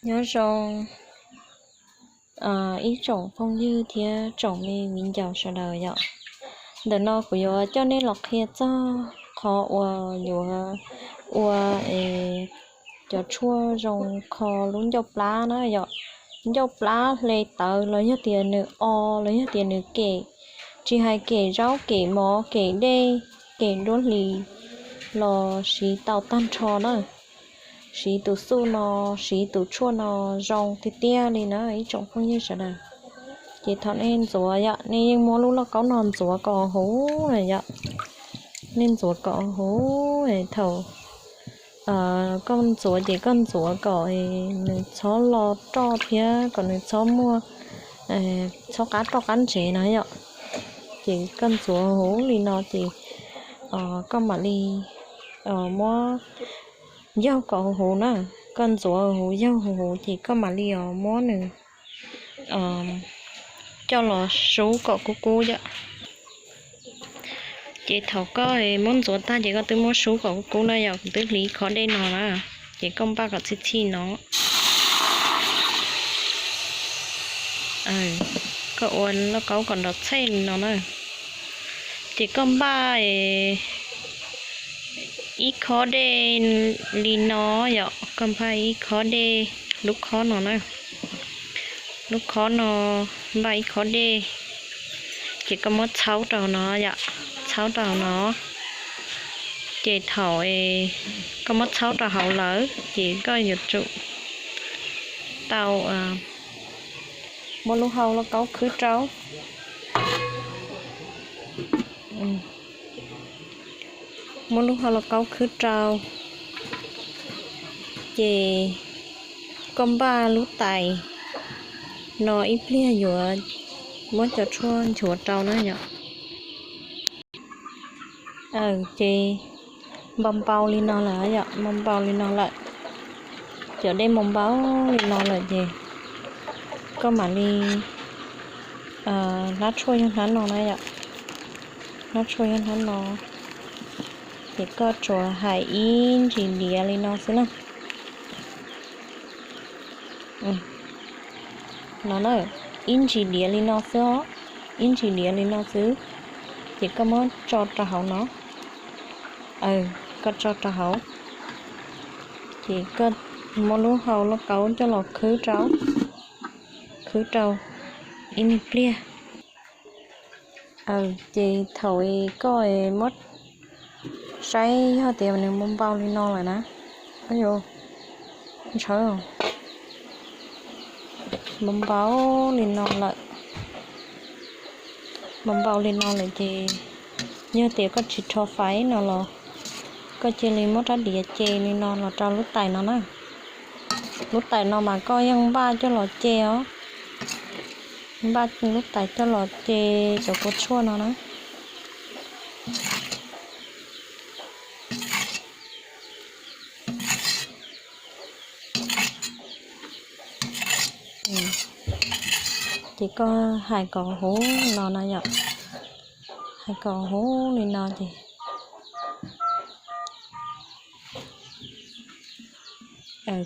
Nyob zoo ib tsoom phooj ywg thiab tsoom me viv ncaus sawv daws yom. Ntawm no kuv yuav coj nej los qhia txog qhov uas yuav ua cov tshuaj zoo kho lub ncauj plab na yom. Ncauj plab hle tawv los yog tias nws o los yog tias nws kem, tsis hais kem zaub kem mov kem dej kem duab hlis los siv tau tag nrho na. Siv tus xuj no, siv tus tshuaj no zoo tiag tiag li na ib tsoom phooj ywg sawv daws. Ces thaum nej ntxuav yom, nej yeej muab lub lauj kaub no ntxuav kom huv na yom. Nej ntxuav kom huv, thaum koj ntxuav ces koj ntxuav kom nws txhob lo roj thiab kom nws txhob muaj, txhob qab roj qab ntsev no yom. Ces koj ntxuav huv li no ces koj mam li muab yaug kom huv huv na. Koj ntxuav huv yaug huv huv ces koj mam li os muab nws coj los sub kom kub kub yom. Ces thaum koj muab ntxuav tag ces koj twb muab sub kom kub kub na yom, kuv twb hliv qhov dej no na. Ces koj npaj kom txhij txhij no. Koj ua lauj kaub kom nrov txhej li no na. Ces koj npaj ib khob dej li no yom, koj npaj ib khob dej, lub khob no na. Lub khob no npaj ib khob dej, ces koj muab txhaub rau no yom, txhaub rau no. Ces thaum koj muab txhaub rau hauv lawm ces koj yuav tsum tau muab lub hau lauj kaub khwb rau. Muab lub hau lauj kaub khwb rau, ces koj npaj lub tais no ib pliag yuav muab cov tshuaj nchuav rau na yom. Ces npau npau li no lawm yom, npau npau li no lawm. Cov dej npau npau li no lawm ces koj mam li hlab tshuaj yog hnab no na yom. Hlab tshuaj yog hnab no, ces koj tsuas hais ib ntsis diav li no xwb na. No na, ib ntsis diav li no xwb os, ib ntsis diav li no xwb. Ces koj muab tso rau hauv no, koj tso rau hauv, ces koj muab lub hau lauj kaub coj los khwb rau, khwb rau ib me pliag. Ces thaum koj muab saib yog tias nws npau npau li no lawm na, ntshaw, npau npau li no lawm, npau npau li no lawm ces yog tias koj tsis rho faiv no los koj cia li muab rab diav ce li no los rau lub tais no na. Lub tais no mas koj yeej npaj coj los ce os, npaj lub tais coj los ce cov kua tshuaj no na. Ces koj hais kom huv no no yom, hais kom huv li no ces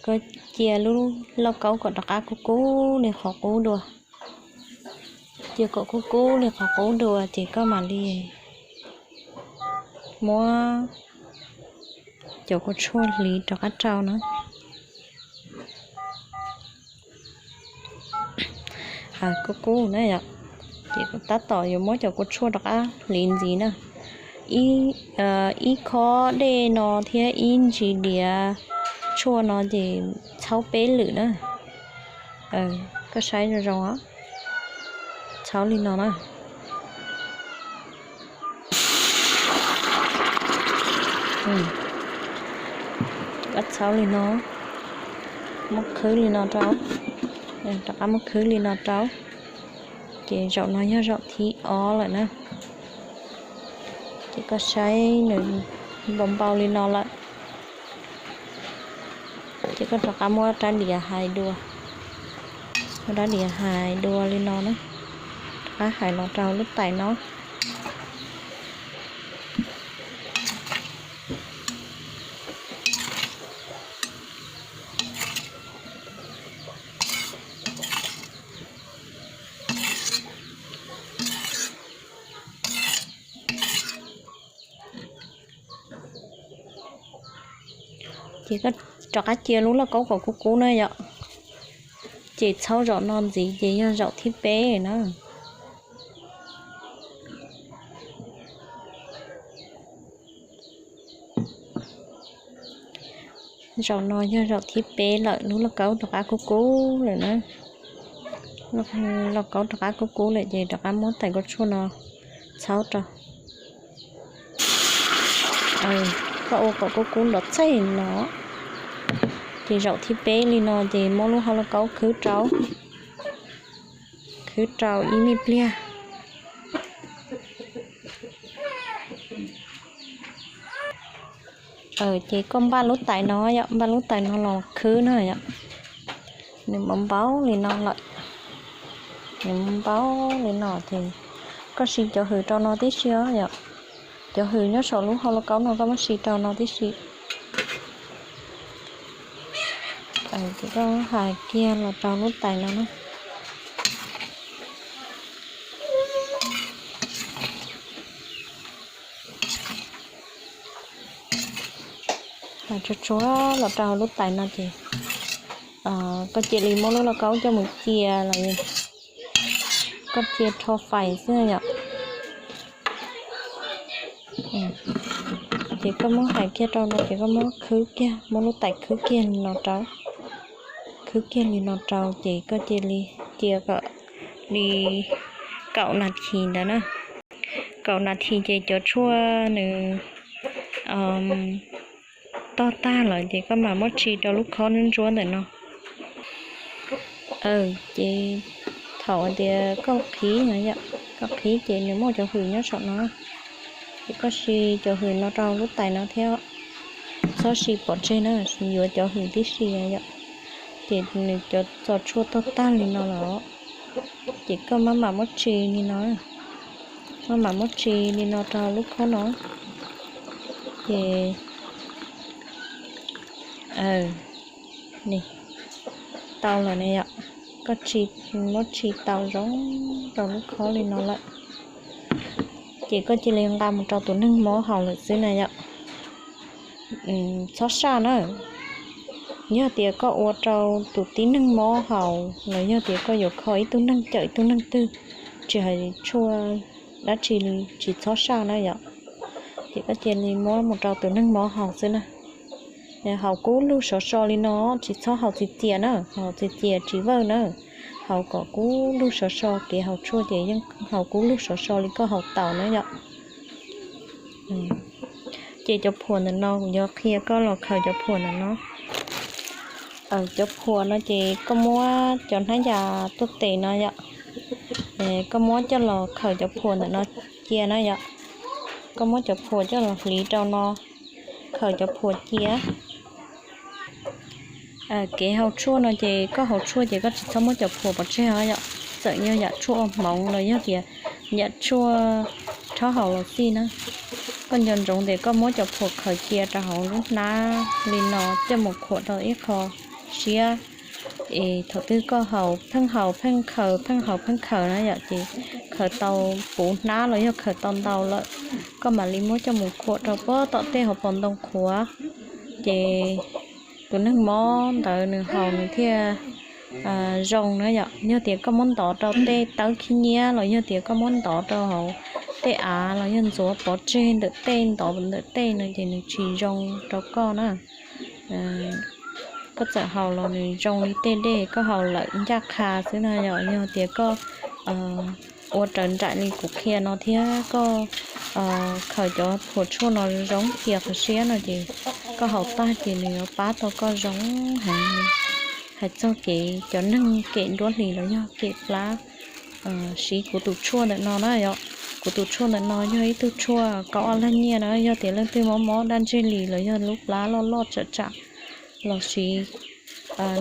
koj cia lub lauj kaub kom rov qab kub kub li qhov qub dua. Cia kom kub kub li qhov qub dua ces koj mam li muab cov kua tshuaj hliv rov qab rau na. Kub kub na yom, ces kuv tab tom yuav muab cov kua tshuaj rov qab hliv ntxiv na. Ib khob dej no thiab ib ntsis diav tshuaj no ces txhaub peb lwm na. Koj saib zoo zoo, txhaub li no na. Koj txhaub li no, muab khwb li no rau, rov qab muab khwb li no rau. Ces zaum no yog zaum thib ob lawm na. Ces koj saib nws npau npau li no lawm, ces koj rov qab muab rab diav hais dua, muab rab diav hais dua li no na, rov qab hais los rau lub tais no. Ces koj rov qab cia lub lauj kaub kom kub kub na yom. Ces txhaub zaum no ntxiv ces yog zaum thib peb na. Zaum no yog zaum thib peb lawm, lub lauj kaub rov qab kub kub lawm na. Lauj kaub rov qab kub kub lawm ces rov qab muab tais kua tshuaj no txhaub rau. Koj ua kom kub kub nrov txaij no. Ces zaum thib peb li no ces muab lub hau lauj kaub khwb rau, khwb rau ib me pliag. Ces koj npaj lub tais no yom, npaj lub tais no los khwb na yom. Nws npau npau li no lawm, nws npau npau li no ces koj siv cov hws rau no tib si os yom. Cov hws nyob saum lub hau lauj kaub no koj muab siv rau no tib si. Ces koj hais kiag los rau lub tais no na. Hais tsuag tsuag los rau lub tais no ces koj cia li muab lub lauj kaub coj mus cia los koj cia rho fais xwb yom. Ces koj muab hais kiag rau no ces koj muab khwb kiag, muab lub tais khwb kiag li no rau, khwb kiag li no rau ces koj cia li cia kom li kaum nas this ntawd na. Kaum nas this ces cov tshuaj nws tog tag lawm ces koj mam muab tsis rau lub khob ntsuab ntsuab ntawm no. Ces thaum tias koj qhib no yom, koj qhib ces nws muaj cov hws nyob saum no, ces koj siv cov hws no rau lub tais no thiab, txhob siv pov tseg na, yuav cov hws tib si yom. Ces nws cov txos tshuaj tog tag li no los, ces koj maj mam muab tsis li no, maj mam muab tsis li no rau lub khob no. Ces tau lawm ne yom, koj tsis, muab tsis tau zoo rau lub khob li no lawm, ces koj cia li nqa mus rau tus neeg mob haus lawm xwb na yom. Txhob saj na. Yog tias koj ua rau tus tib neeg mob haus los yog tias koj yuav kho ib tug neeg cawm ib tug neeg twg, tsis hais tshuaj dab tsi li, tsis txhob saj na yom. Ces koj cia li muab mus rau tus neeg mob haus xwb na. Haus kub lug sov so li no, tsis txhob haus txias txias na, haus txias txias tsis vawj na. Haus kom kub lug sov so, kev haus tshuaj ces yeej haus kub lug sov so li koj haus taus na yom. Ces cov phuam ntawm no kuv yuav qhia koj los khaws cov phuam ntawm no. Cov phuam no ces koj muab cov hnab yas tuaj tes no yom, koj muab coj los khaws cov phuam ntawm no cia na yom. Koj muab cov phuam coj los hliv rau no, khaws cov phuam cia. Kev haus tshuaj no ces koj haus tshuaj ces koj tsis txhob muab cov phuam pov tseg os yom. Txawm yog yam tshuaj ua hmoov los yog tias yam tshuaj rhaub haus los xij na, koj nco ntsoov tias koj muab cov phuam khaws cia rau hauv lub hnab li no coj mus khuam rau ib qho siab. Es thaum twg koj haus pheej haus pheej khaws pheej haus pheej khaws na yom, ces khaws tau puv hnab los yog khaws tau ntau lawm, koj mam li muab coj mus khuam rau puag tom tej hauv paus ntoo qhuav, ces tus neeg mob ntawd nws haus nws thiaj zoo na yom. Yog tias koj muab ntov rau tej tawb khib nyiab los yog tias koj muab ntov rau hauv tej av los yog ntxuav pov tseg ntawm tej ntov ntawm tej no ces nws tsis zoo rau koj na. Koj txawm haus los nws zoo li tej dej koj haus lawm ncaj qha xwb na yom. Yog tias koj ua raws nraim li kuv qhia no thiab koj khaws cov phuam tshuaj no zoo cia qhov siab no ces koj haus tag ces nws yuav pab tau koj zoo heev li. Hais txog kev cov neeg kem nruab hlis los yog kem plab, siv kuv tus tshuaj ntawm no na yom. Kuv tus tshuaj ntawm no yog ib tug tshuaj kaub ob lag nyiaj na, yog tias leej twg mob mob daj ntseg li los yog lub plab loj loj tsam tsam los sis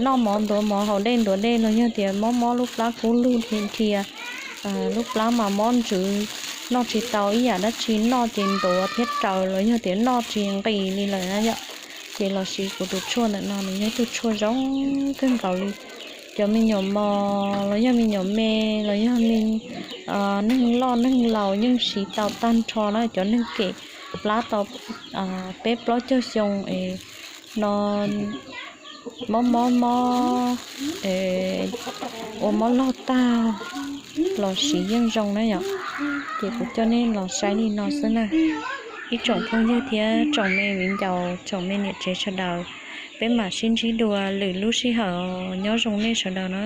noj mov ntuav mov haus dej ntuav dej los yog tias mob mob lub plab kub lug dhia dhia, lub plab mas mob ntsws, noj tsis tau ib yam dab tsi, noj ces ntuav thiab raws los yog tias noj tsis nqis li lawm na yom. Ces los siv kuv tus tshuaj ntawm no nws yog ib tug tshuaj zoo kawg nkaus li. Cov me nyuam mos los yog me nyuam me los yog neeg loj neeg laus yeej siv tau tag nrho na. Cov neeg kem plab tau peb plaub caug xyoo es no mob mob mob, ua mob loj tag los siv yeej zoo na yom. Ces kuv coj nej los saib li no xwb na. Ib tsoom phooj ywg thiab tsoom me viv ncaus, tsoom me niam tsev sawv daws, peb mam sib ntsib dua lwm lub sij hawm, nyob zoo nej sawv daws na.